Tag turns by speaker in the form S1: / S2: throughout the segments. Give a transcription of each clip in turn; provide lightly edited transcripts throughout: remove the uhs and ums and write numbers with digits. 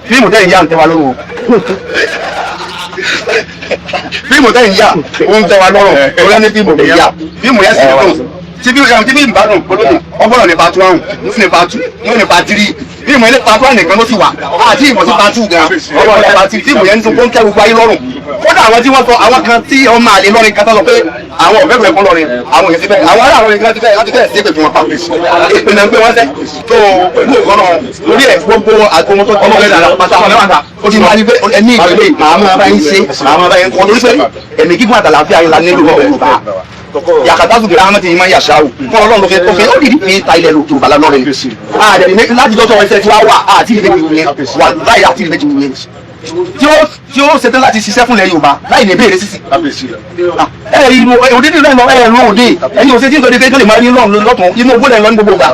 S1: Fíìmù tẹ́yìn yá ń tẹ́ wa lọ́rùn o. Fíìmù tẹ́yìn yá ó ń tẹ́ wa lọ́rùn. Orí ẹni fíìmù lè yá. Fíìmù yẹn sì dùn. Tí fíìmù bá dùn olóyè ọgbọ́dọ̀ ní part one, ní part two, ní part three. Fíìmù yẹn ní part one nìkan ló sì wà. Àti ìmọ̀ sí part two gan. Ọgbọ́dọ̀ ní part three. Fíìmù yẹn ń tún kó ń tẹ́ gbogbo ayé lọ́rùn. Kódà àwọn tí wọ́n sọ àwọn kan tí ọmọ àlè lọ́rin kan tó sọ pé àwọn ọ̀fẹ́ fẹ́ fún lọ́rin, àwọn èèyàn ti fẹ́, àwọn ará àwọn kan ti fẹ́ láti fẹ́ sí èpè fún wọn pa. Èpè náà ń gbé wọn sẹ́. Tó pẹ̀lú ògbọ́nà lórí ẹ̀ gbogbo àtọmọ tó ọmọ rẹ̀ dára pátá ó ti máa ní pé ẹni ìpele màá máa bá yín ṣe, màá máa bá yín kọ́ lórí pé ẹ̀mí gígùn àtàlàáfíà yín la nílò Yorùbá. Yàkàtà sùkèrè ahmed yìí máa ń yàṣà o fún Ọlọ́run ló fẹ́ tó fẹ́ ó dìdí fi ta ilẹ̀ Yorùbá lọ́rẹ̀ ni. Àdẹ̀rẹ̀ láti dọ́tọ̀ ẹsẹ̀ tí wàá wà àti ìrẹ́jì wù yẹn wà láì àti ìrẹ́jì wù yẹn tí ó ṣetán láti ṣiṣẹ́ fúnlẹ̀ Yorùbá láì ní béèrè sísì. Ẹ rí inú òde nílò ẹ lọ ẹ rún òde ẹ̀yin òṣèlú tí nítorí pé tó lè máa rí lọ́run lọ́tún inú ogún lẹ̀ lọ ní gbogbo ìgbà.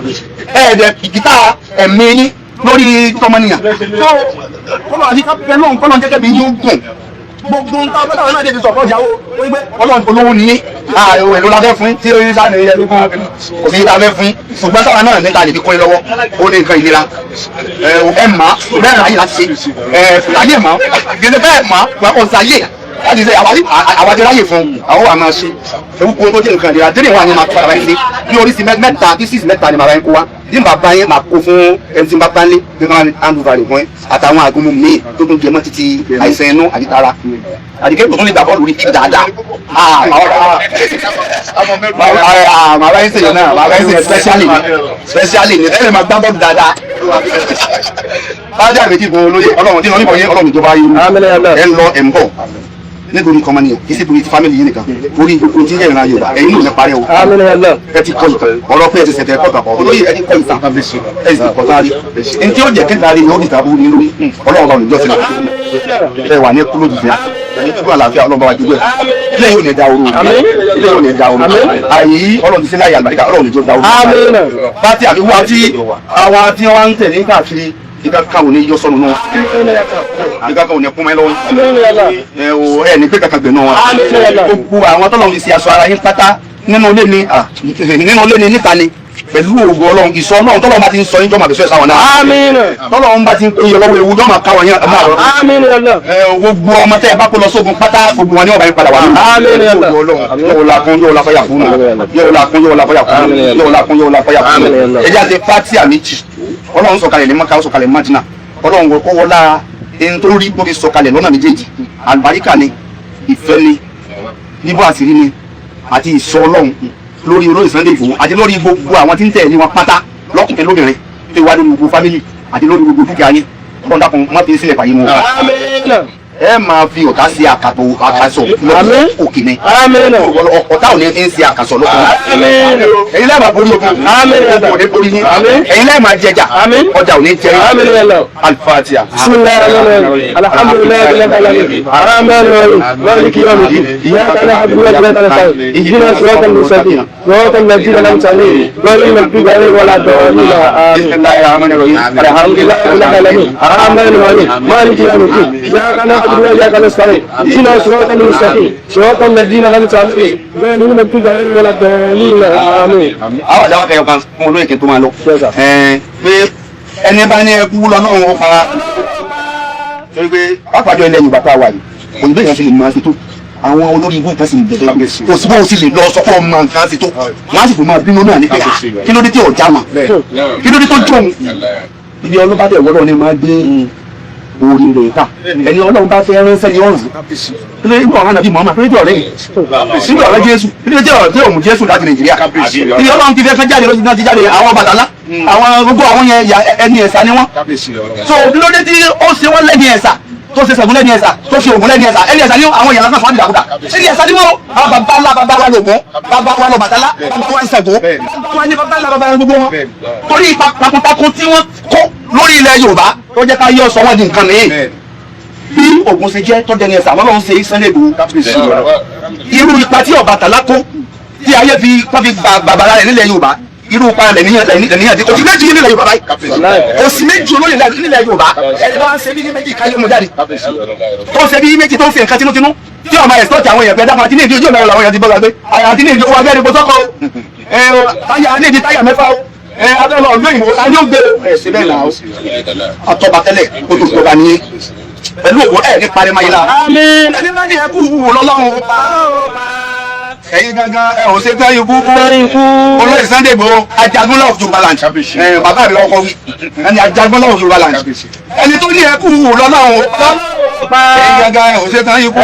S1: Ẹ ẹ̀dẹ̀ ìkìtà ẹ̀mí yín lórí tọmọnìyàn. Tó kọ́lọ̀ àti kápẹ́ lóhùn kọ́lọ̀ jẹ́kẹ́ bí yín gùn. Gbogbo ń tá bọ́tà náà dé ti sọ̀kọ́ ìyàwó wípé Ọlọ́run olówó ni yín. Ààrẹ èlò la fẹ́ fún tí ó yín sáà ní ẹni kò sí ta fẹ́ fún ṣùgbọ́n sáà náà níta lè fi kún in lọ́wọ́ ó ní nǹkan ìlera ẹ mà bẹ́ẹ̀ ráyè láti ṣe ẹ fìlàyé mà gẹ́gẹ́ bẹ́ẹ̀ mà kò sáyè láti ṣe àwájú ráyè fún àwọn wà máa ṣe ewu kó tó jẹ́ nǹkan ìlera délé wà ní máa padà báyìí sí ní oríṣi mẹ́ta bí sísì mẹ́ta ni màá bá yín kó wá bí n bá bá yín máa kó fún ẹni tí n bá bá lé bí wọ́n á ń valè fún yín àtàwọn àgúnmu míì tó tún jẹ mọ́ títí àìsàn inú àti tara àdìgẹ́ tó tún lè gbà bọ́ọ̀lù rí dáadáa. Màá bá yín sèyàn náà, màá bá yín sèyàn specially ni specially ni ẹ lè máa gbá bọ́ọ̀lù dáadáa. Bájá méjì fún olóyè Ọlọ́run tí wọ́n níbọ̀ yẹn Ọlọ́run ìjọba yìí ẹ ń lọ ẹ̀ ń bọ̀ nítorí kọ́mọ́nìyàn kì í sì torí ti fámìlì yìí nìkan torí gbogbo tí ń yẹ ìran Yorùbá ẹ̀yin náà ní parẹ́ o. Ẹ ti kọ ìtàn ọ̀rọ̀ pé ẹ ti sẹ̀tẹ̀ ẹ̀kọ́ kàkọ́ olóyè ẹ ti kọ ìtàn ẹ sì kọ́ sáré ní tí ó jẹ́ kẹta rí ni ó dìtà bú ní lórí Ọlọ́run bá olùjọ́ sílẹ̀ ẹ wà ní kúló jùlọ ẹni tó àlàáfíà Ọlọ́run bá wa dúpẹ́ ilé yóò ní da oró ilé yóò ní da oró àyè Ọlọ́run ti sí láyé àlùbáríkà Ọlọ́run ní tó da oró. Bá ti àbí wá tí àwa tí wọ́n ń tẹ̀lé káàkiri ìka kan ò ní yọ sọnù náà ìka kan ò ní kún mẹ́ lọ́wọ́ ẹ o ẹ ní pé kankan gbẹ̀ náà wọn. Gbogbo àwọn tọ́lọ̀ fi ṣe aṣọ ara yín pátá nínú ilé ni nínú ilé ni níta ni pẹ̀lú ògo Ọlọ́run ìsọ Ọlọ́run tọ́lọ̀ bá ti ń sọ yín jọ́ máa fi sọ ẹ̀ sáwọn náà. Tọ́lọ̀ bá ti ń pè é lọ́wọ́ ewu jọ́ máa káwọn yín máa rọ. Gbogbo ọmọ tẹ́ ẹ bá kó lọ sógun pátá gbogbo wọn ni ọba yín padà wà lónìí. Yóò la kún yóò la fọyà fún un yóò la kún yóò la fọyà fún un yóò la kún yóò la fọyà fún un. Ẹ jẹ́ àti fatia méjì Ọlọ́run sọ̀kalẹ̀ ní Maka ó sọ̀kalẹ̀ ní Madina Ọlọ́run kọ́ wọlá ẹni tó rí bó fi sọ̀kalẹ̀ lọ́nà méjèèjì àlùbáríkà ni ìfẹ́ ni bíbọ́ àṣírí ni àti ìsọ Ọlọ́run lórí olóyè Sunday Igboho àti lórí gbogbo àwọn tí ń tẹ̀lé wọn pátá lọ́kùnrin lóbìnrin tó wá lórí gbogbo fámìlì àti lórí gbogbo dúkìá yín Ọlọ́run dákun má fi sílẹ̀ fàyè mu. Ẹ máa fi ọ̀tá ṣe àkàsọ̀ lọ́kùn òkè ni ọ̀tá ò ní fi ń ṣe àkàsọ̀ lọ́kùn. Ẹ̀yin lẹ́ẹ̀ máa borí ogun ogun ò ní borí yín ẹ̀yin lẹ́ẹ̀ máa jẹjà ọjà ò ní jẹ yín. Al-Fatiha.
S2: Bismillahirrahmanirrahim. Alhamdulillahi rabbil alamin. Arrahmanirrahim. Maliki yawmiddin. Iyyaka na'budu wa iyyaka nasta'in. Ihdina siratal mustaqim. Siratal ladzina an'amta alayhim. Ghayril maghdubi alayhim waladdallin. Amin.
S1: Bismillahirrahmanirrahim.
S2: Alhamdulillahi rabbil alamin. Arrahmanirrahim. Maliki yawmiddin. Iyyaka na'budu wa iyyaka nasta'in. Ihdina siratal mustaqim. Siratal ladzina an'amta alayhim. Ghayril maghdubi alayhim waladdallin. Amin.
S1: Àwọn àdáwọ̀ kẹyọ kan fún olóyè kí n tó máa lọ. Pé ẹni bá ní ẹkú lọ náà ó para. Torí pé pápájọ ilẹ̀ Yorùbá tá a wà yìí, òyìnbó èèyàn ṣe lè máa ṣe tó. Àwọn olórí ibú nǹkan sì ń bẹ̀rẹ̀. Kò sí bóun sì lè lọ sọ fún ọmọ nǹkan ṣe tó. Wọ́n á sì fò máa bínú náà ní pé kí ló dé tí ò já wọn? Kí ló dé tó jóun? Ibi ọlọ́ba tẹ̀ wọ́lọ́ ni máa gbé orí rẹ̀ ká. Ẹni Ọlọ́run bá fẹ́ ránṣẹ́ ní ọ̀run. Kí ló dé tí ọ̀run àbí Muhammad? Kí ló dé ọ̀rẹ́ yìí? Kí ló dé ọ̀rẹ́ Jésù? Kí ló dé ọ̀rẹ́ òmù Jésù láti Nàìjíríà? Ibi Ọlọ́run ti fẹ́ fẹ́ jáde lọ́sí náà ti jáde àwọn Bàtálá. Àwọn gbogbo àwọn yẹn ẹni ẹ̀sà ni wọ́n. So kí ló dé tí ó ṣe wọ́n lẹ́ni ẹ̀sà? Tó ṣe Ṣàngó lẹ́ni ẹ̀sà, tó ṣe Ògún lẹ́ni ẹ̀sà, ẹni ẹ̀sà ni àwọn èèyàn lásán fún àdìdàkudà. Ẹni ẹ̀sà ni wọ́n àwọn bàbá ńlá bàbá wa lògún, bàbá wa lọ Bàtálá, bàbá wa ń Ṣàngó, bàbá wa ní bàbá ńlá bàbá wa gbogbo wọn. Torí ipa takuntakun tí wọ́n kó lórí ilẹ̀ Yorùbá tó jẹ́ ká yọ sọ wọ́n di nǹkan mìíràn. Bí Ògún ṣe jẹ́ tọ́jú ẹni ẹ̀sà lọ́lọ́run ṣe Sunday Igboho. Irú ipa tí Ọbàtálá kó tí ayé fi bàbàrà rẹ̀ nílẹ̀ Yorùbá irú ipa rẹ̀ níyàn tí òsì méjì nílẹ̀ Yorùbá báyìí òsì méjì olóyè nílẹ̀ Yorùbá ẹni bá ń ṣe bí méjì káyé mu jáde tó ń ṣe bí méjì tó ń ṣe nǹkan tinútinú tí ọmọ ẹ̀ sọ́ọ̀tì àwọn èèyàn pẹ́ dáfà àti ní ìdí ojú ọ̀nà làwọn èèyàn ti bọ́ra gbé àti ní ìdí owó abẹ́rẹ́ kó sọ́kọ̀ táyà ní ìdí táyà mẹ́fà o Ẹ abẹ́lẹ̀ ọ̀dọ́ ìbò ayé ó gbé ẹ̀ síbẹ̀ náà àtọ́ba tẹ́lẹ̀ kó tó tọ́ba ní pẹ̀lú òwò ẹ̀ ní parí máa yìí la.
S2: Àmín.
S1: Ẹni bá ní ẹkú wù lọ́lọ́run pa. Ẹ̀yin gangan ẹ ò ṣe tán ikú. Olóyè Sunday Igboho Ajagunlá of Yorùbá land. Bàbá mi lọ́kọ́ wí. Ẹni Ajagunlá of Yorùbá land. Ẹni tó ní ẹkú wù lọ́lọ́run pa. Ẹ̀yin gangan ẹ ò ṣe tán ikú.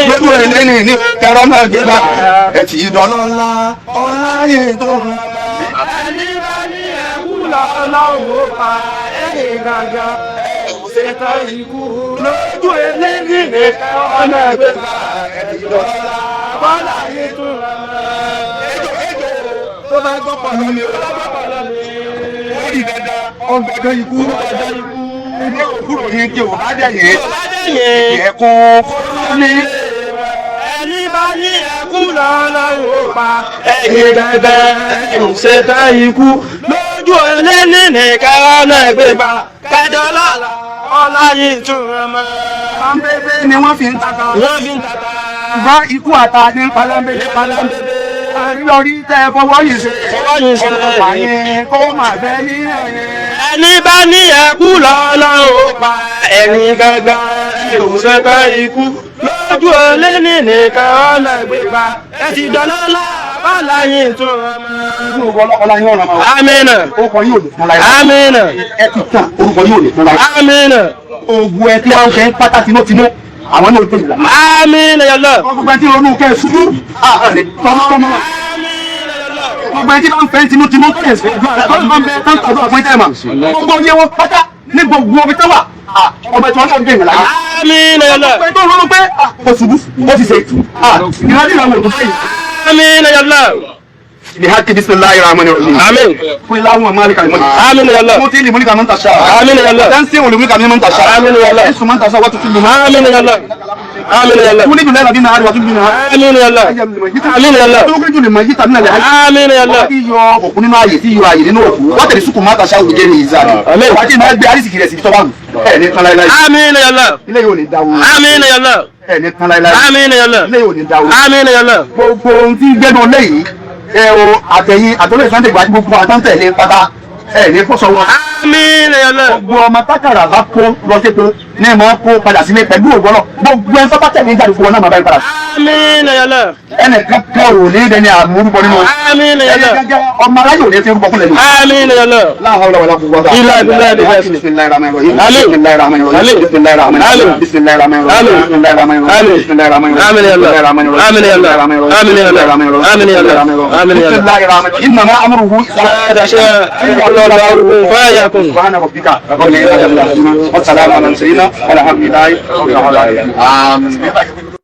S1: Lójú ẹ̀ lẹ́ni ní kẹrọ náà gbé bá. Ẹ tì í dọ́lọ́lá ọ̀la yìí tó ń bá.
S2: Ẹni bá ní ẹkú lọ́lọ́run pa. Ẹ̀yin gangan ẹ ò ṣe tán ikú. Lójú eléyìí nìkan ọ̀nà ẹgbẹ́ bá. Ẹ ti dọ́lọ́lá bọ́lá yìí tún rà mọ́.
S1: Ejò ejò tó bá gbọ́ pọ̀ lọ́mi o. Ó di dandan ọgbẹ̀dọ̀ ikú. Ilé òkúrò yín kí o bá dẹ̀ yẹn. Ẹ̀kún ní.
S2: Ẹni bá ní ẹkú lọ́lọ́run pa. Ẹ̀yin dandan ẹ ò ṣe tán ikú. Lójú eléyìí nìkan ọ̀nà ẹgbẹ́ bá. Kẹjọ lọ́la ọ̀la yìí tún rà mọ́.
S1: Pàmbébé ni wọ́n fi ń tata.
S2: Wọ́n fi ń tata.
S1: Bá ikú àta ní palambébé palambébé. Àríyọrí tẹ fọwọ́ yìí ṣe.
S2: Fọwọ́ yìí ṣe.
S1: Ọ̀pá yẹn kó máa fẹ́ ní ẹ̀yìn.
S2: Ẹni bá ní ẹkú lọ́lọ́run pa. Ẹ̀yin gangan ẹ ò ṣe tán ikú. Lójú eléyìí nìkan ọ̀nà ẹgbẹ́ bá. Ẹ ti dọ́lọ́lá ọ̀la yìí tún rà mọ́.
S1: Inú ọlá yín ọ̀ràn máa wà.
S2: Amina.
S1: Orúkọ yín ò lè fún láyé.
S2: Amina.
S1: Ẹ ti tàn orúkọ yín ò lè fún láyé.
S2: Amina.
S1: Ogun ẹ tí wọ́n ń fẹ́ pátá tinútinú àwọn náà tó ìlànà.
S2: Amina ya Allah.
S1: Gbogbo ẹni tí ronú kẹ́ ẹ ṣubú. Tọmọtọmọ. Gbogbo ẹni tí wọ́n ń fẹ́ tinútinú tó lè ṣe tó lè máa ń bẹ tó ń tọ́jú àpọ́n tẹ́ ẹ̀ mà. Gbogbo iye wọn pátá ní gbogbo omi tó wà. Ọbẹ̀ tí wọ́n náà ń gbé ìrìnàlá.
S2: Amina ya Allah.
S1: Gbogbo ẹni tó ronú pé kò ṣubú ó ti ṣe. Ìrìnàjò ìrànwọ́ tó fẹ́ yìí.
S2: Amina ya Allah.
S1: بحق بسم الله الرحمن الرحيم.
S2: Amin.
S1: قل اللهم مالك الملك.
S2: Amin ya Allah.
S1: تؤتي الملك من تشاء.
S2: Amin ya Allah.
S1: تنزع الملك ممن تشاء.
S2: Amin ya Allah.
S1: تعز من تشاء وتذل من
S2: Amin ya Allah. Amin ya Allah.
S1: تولد الليل بالنهار وتولد النهار.
S2: Amin ya Allah. Amin ya Allah.
S1: تخرج الميت من الحي.
S2: Amin ya Allah.
S1: Wọ́n ti yọ òkú nínú ààyè tí yọ ààyè nínú òkú. Wọ́n tẹ̀lé sùkùn máa tàṣà òjé ní ìzá ni.
S2: Amin.
S1: Wọ́n ti máa gbé àrísìkì rẹ̀ síbi tó bá wù. Ẹ ní tán láéláé.
S2: Amin ya Allah.
S1: Ilé yóò ní dáwó.
S2: Amin ya Allah.
S1: Ẹ ní tán láéláé.
S2: Amin ya Allah.
S1: Ilé yóò ní dáwó.
S2: Amin ya Allah.
S1: Gbogbo ohun tí gbẹ́nu lẹ́yìn ẹ o àtẹ̀yìn àtọ́lẹ̀ Sunday Igboho àti gbogbo àtọ́ntẹ̀lé pátá ẹ ní kó sọ wọn.
S2: Amin ya Allah.
S1: Gbogbo ọmọ tákàrà bá kó lọ sépo ní ẹ̀ máa kó padà sílé pẹ̀lú ògbọ́nà gbogbo ẹ̀ sọ́pá tẹ̀lé jáde fún wọn náà máa bá yín padà.
S2: Amin ya Allah.
S1: Ẹnì kankan ò ní dẹni àmúrúbọ nínú.
S2: Amin ya
S1: Ẹni
S2: Allah.
S1: gẹ́gẹ́ ọmọ aráyò ní fi rúbọ kúnlẹ̀ nù.
S2: Amin ya Allah.
S1: La hawla wala quwwata
S2: Illa billahi
S1: Bismillahir rahmanir rahim.
S2: Amin.
S1: Bismillahir rahmanir rahim.
S2: Amin.
S1: Bismillahir rahmanir rahim.
S2: Amin.
S1: Bismillahir rahmanir rahim.
S2: Amin.
S1: Bismillahir rahmanir rahim.
S2: Amin.
S1: Bismillahir rahmanir rahim.
S2: Amin ya Allah.
S1: Bismillahir rahmanir rahim.
S2: Amin ya Allah.
S1: Bismillahir rahmanir rahim.
S2: Amin ya Allah.
S1: Bismillahir rahmanir rahim.
S2: Amin ya Allah.
S1: Bismillahir rahmanir rahim.
S2: Amin ya Allah.
S1: Bismillahir rahmanir rahim. Innama amruhu
S2: إذا شاء أن يقول له كن فيكون.
S1: سبحان ربك رب العزة عما يصفون والسلام على المرسلين والحمد لله رب العالمين. آمين.